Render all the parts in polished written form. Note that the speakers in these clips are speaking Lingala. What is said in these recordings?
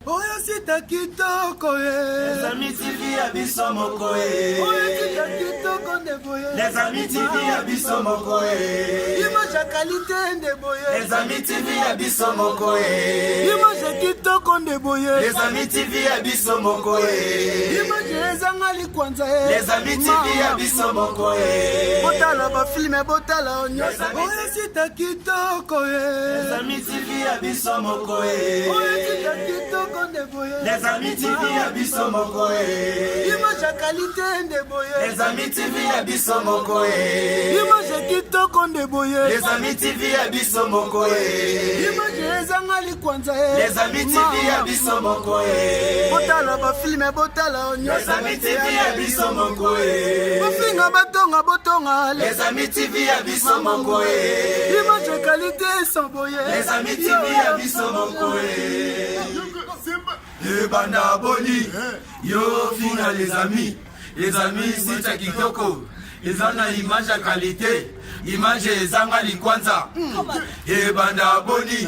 Oyo sita kitoko ye. Les amis TV ya biso moko ye. Oyo sita kitoko nde boye. Les amis TV ya biso moko ye. Image ya qualité nde boye. Les amis TV ya biso moko ye. Image ya kitoko nde boye. Les amis TV ya biso moko ye. Image ezanga likwanza ye. Les amis TV ya biso moko ye. Botala ba filme botala nyonso. Oyo sita kitoko ye. Les amis TV ya biso moko ye. Oyo sita kitoko nde boye. Les amis TV ya biso moko ye. Image ya qualité nde boye. Les amis TV ya biso moko ye. Image ya kitoko nde boye. Les amis TV ya biso moko ye. Image ezanga likwanza ye. Les amis TV ya biso moko ye. Botala ba filme botala nyonso. Les amis TV ya biso moko ye. Bofinga batonga botonga. Les amis TV ya biso moko ye. Image ya qualité sans boye. Les amis TV ya biso moko ye. Ebanda boni yo finga les amis. Les amis site ya kitoko eza na image ya qualité image ezanga likwanza ebanda boni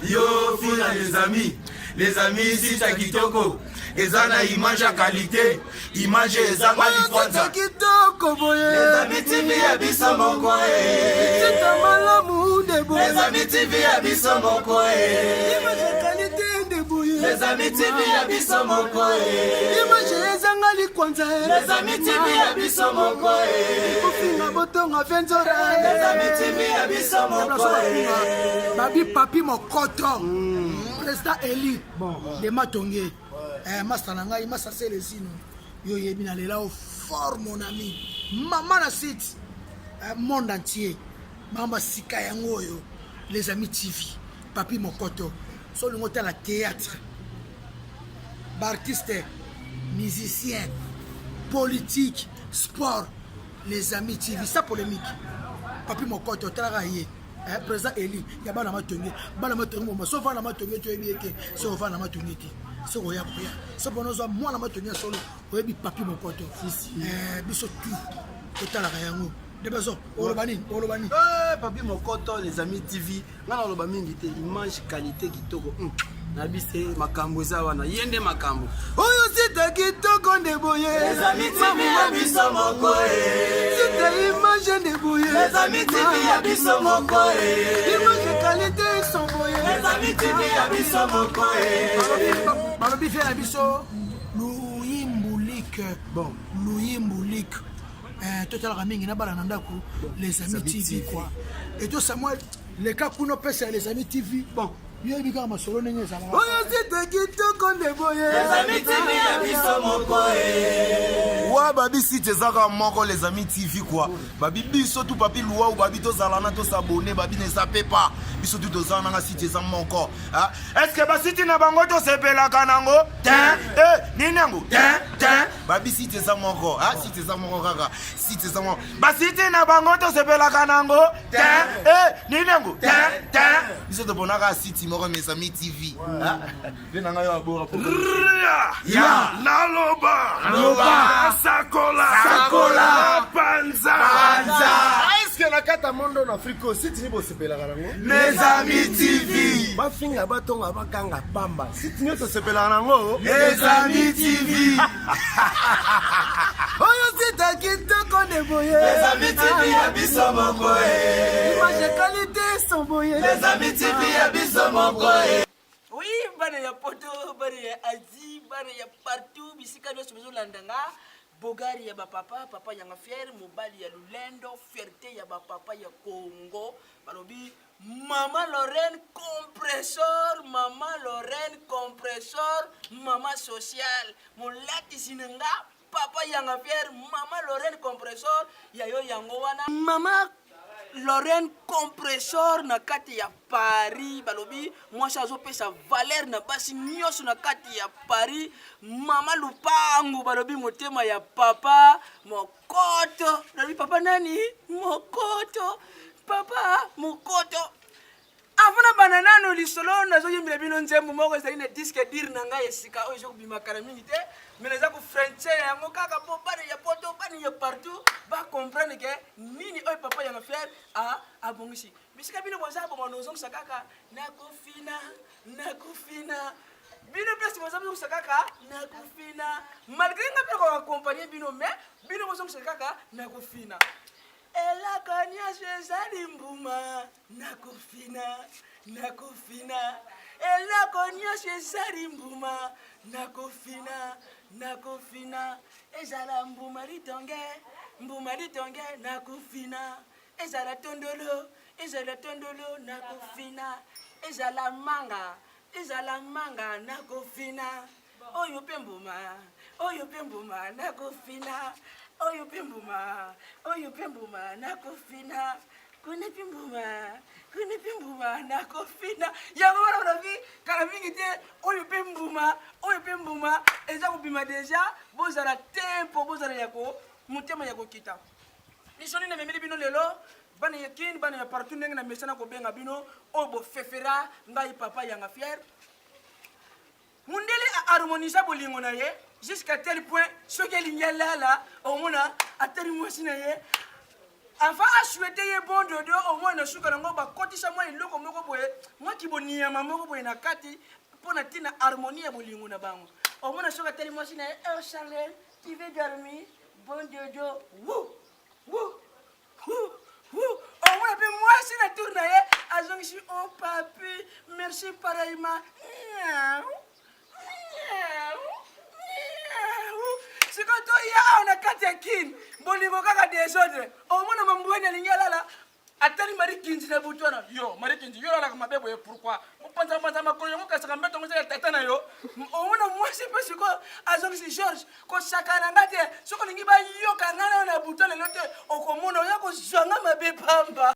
yo finga les amis. Les amis site ya kitoko eza na image ya qualité image ezanga likwanza. Kitoko boye. Les amis TV ya biso moko ye. Sita malamu nde boye. Les amis TV ya biso moko ye. Image ya qualité nde boye. Les amis TV ya biso moko ye. Image ezanga likwanza ye. Les amis TV ya biso moko ye. Bofinga botonga venzora. Les amis TV ya biso moko ye. Babi Papi Mokoto, président élu de Matonge. Master na ngai, Master Celesino, yo yebi na lela au fort mon ami. Maman na site, monde entier. Mamba sika yango oyo, les amis TV, Papi Mokoto. So lingo tala théâtre. Ba artiste, musicien, politique, sport, les amis TV, ça polémique. Papi Mokoto talaka ye. Président Eli ya bana matonge, bana matonge moma so vana matonge to yebi ete so vana matonge te. So koya koya. So bono zo mwana matonge solo oyebi Papi Mokoto. Biso tout totalaka yango. De besoin oloba nini? Oloba nini? Papi Mokoto, les amis TV, nga na loba mingi te, image qualité kitoko. Na bise makambo eza wana, ye nde makambo. Oyo sita kitoko nde boye. Les amis TV ya biso moko ye. Sita image nde boye. Les amis TV ya biso moko ye. Image qualité son boye. Les amis TV ya biso moko ye. Balobi fe na biso Luyimbulik. Bon, Luyimbulik. Totalaka mingi na bala na ndako les amis TV quoi. Et to Samuel leka kuno pesa les amis TV. Bon, yebi kaka masolo ndenge ezalaka. Oyo site kitoko nde boye. Les amis TV ya biso moko ye. Wa babi site ezaka moko les amis TV quoi. Babi biso tout papi luau babi tozala na tosabonner babi ne zappe pas. Biso tout tozala na site eza moko. Ah, est-ce que ba site na bango tosepelaka nango? Tin, nini yango? Tin, tin. Babi site eza moko. Ah, site eza moko kaka. Site eza moko. Ba site na bango tosepelaka nango? Tin, nini yango? Tin, tin. Biso toponaka site moko mes amis TV. Ah, pe na ngai yo abora po. Ya. Naloba. Naloba. Sakola. Sakola. Panza. Panza. Est-ce que na kata mondo na Afrique site ni bosepelaka nango? Mes amis TV. Bafinga batonga bakanga pamba. Site ni tosepelaka nango? Mes amis TV. Oyo site kitoko nde boye. Les amis TV ya biso moko ye. Image qualité son boye. Les amis TV ya biso moko ye. Oui, bana ya poto, bana ya Asie, bana ya partout, bisika nyonso bazolanda nga. Bogari ya ba papa, papa yanga fier, mobali ya lulendo, fierté ya ba papa ya Congo. Balobi Mama Lorraine compresseur, Mama Lorraine compresseur, Mama sociale. Molatisi na nga, papa yanga fier, Mama Lorraine compresseur, ya yo yango wana. Mama Lorraine compresseur na kati ya Paris, balobi mwasi azopesa valeur na basi nyonso na kati ya Paris. Mama Lupangu balobi motema ya papa Mokoto, balobi papa nani? Mokoto, papa Mokoto. Avant na bana nano lisolo nazoyembela bino nzembo moko ezali na disque dur na ngai esika oyo ezokobima kala mingi te, mais naza kofrenche yango kaka po bana ya poto, bana ya partout ba comprendre ke nini oyo papa yanga fier abongisi. Bisika bino boza boma nozongisa kaka nakofina, nakofina. Bino place boza bozongisa kaka nakofina malgré nga mpe koaccompagne bino mais bino bozongisa kaka nakofina. Eloko nyonso ezali mbuma nakofina nakofina eloko nyonso ezali mbuma nakofina nakofina ezala mbuma litonge mbuma litonge nakofina ezala tondolo ezala tondolo nakofina ezala manga ezala manga nakofina oyo mpe mbuma oyo mpe mbuma nakofina oyo mpe mbuma oyo mpe mbuma nakofina kuna mpe mbuma kuna mpe mbuma nakofina yango wana olobi kala mingi te oyo mpe mbuma oyo mpe mbuma eza kobima deja bozala tempo bozala ya ko motema ya kokita lisoni namemeli bino lelo bana ya kin bana ya partout ndenge na mesana kobenga bino oyo bofefera ngai papa yanga fier mundele a harmonisa bolingo na ye jusqu'à tel point soki elingi alala omona atali mwasi na ye avant asouhaite ye bon dodo omona na suka nango bakotisa mwa eloko moko boye mwa kiboniama moko boye na kati mpo na ntina harmonie ya bolingo na bango omona soki atali mwasi na ye oh charlene tu veux dormir bon dodo wu wu omona mpe mwasi na tour na ye azongisi o oh, papi merci pareillement sikoyo toya awa na kati ya kin bolingo kaka desordre omona mambweni alingi alala atali mari kinzi na butu wana yo mari kinzi yo olalaka mabe boye pourkui opanzapanza makolo yango okasaka mbeto yango eza ya tata na yo omona mwasi mpe sikoyo azongisi george kosakana nga te soki olingi bayoka nga nayo na butu lelo te okomona oya kozwa nga mabe pamba.